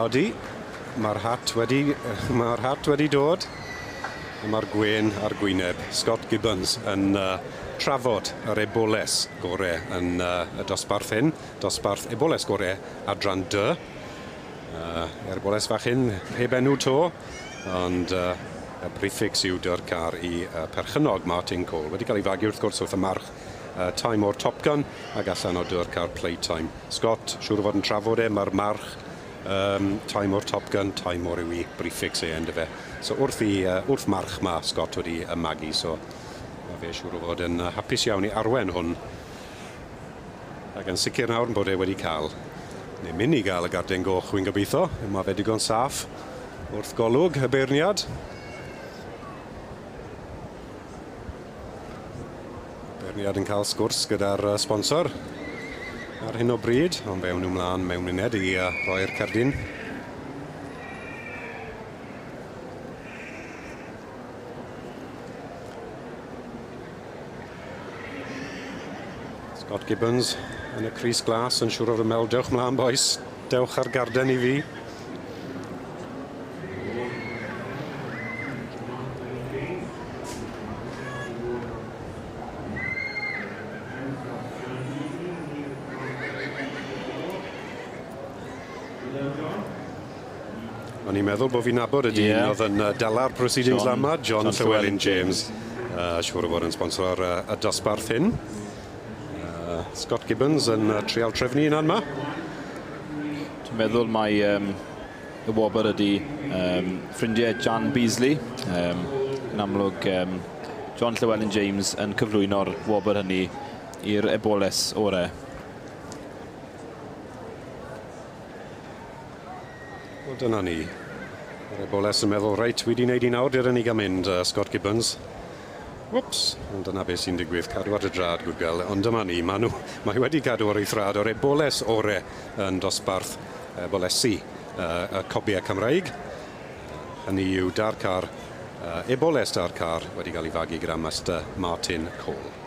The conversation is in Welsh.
Odi, mae'r hat wedi, mae'r hat wedi dod. Mae'r gwên ar gwyneb Scott Gibbons yn trafod yr eboles gore yn y dosbarth hyn, dosbarth eboles gore adran D. Yr eboles fach hyn heb enw 'to, ond y prefix yw dy'r car i perchennog Martin Cole. Wedi cael ei fagu wrth gwrs wrth y march Time o'r Top Gun ac allan o dy'r car Playtime. Scott, siŵr o fod yn trafod e, mae'r march Time o'r Top Gun, Time o'r yw i prefix e yndyfe. So wrth i, wrth march ma Scott wedi magu, so mae fe siŵr o fod yn hapus iawn i arwen hwn. Ac yn sicr nawr bod e wedi cael, neu mynd i gael y garden goch, wy'n gobeithio. Mae fe digon saff wrth golwg y beirniad. Beirniad yn cael sgwrs gyda'r sponsor ar hyn o bryd, ond fe awn nhw mlaen mewn muned i roi'r cerdyn. Scott Gibbons yn y crys glas yn siŵr o'r ymel. Dewch mlaen, boys. Dewch ar garden i fi. O'n i'n meddwl bod fi'n nabod y dyn oedd yn dala'r proceedings lan 'ma, John Llewellyn James. Siŵr o fod yn sponso'r y dosbarth hyn. Scott Gibbons yn trial trefnu un 'ma. Dwi'n meddwl mai y wobr ydy ffrindiau Jan Beasley. Yn amlwg, John Llewellyn James yn cyflwyno'r wobr hynny i'r eboles orau. Wel, dyna ni. Mae'r eboles yn meddwl, reit, wi 'di wneud i nawr, dere ni gael mynd, Scott Gibbons. Whoops, ond dyna beth sy'n digwydd, cadw at y drad, good girl. Ond dyma ni, maen nhw, mae wedi cadw ar ei thrad o'r eboles ore yn dosbarth ebolesi y cobiau Cymreig. Hynny yw, da'r car, eboles da'r car wedi cael ei fagu gyda Master Martin Cole.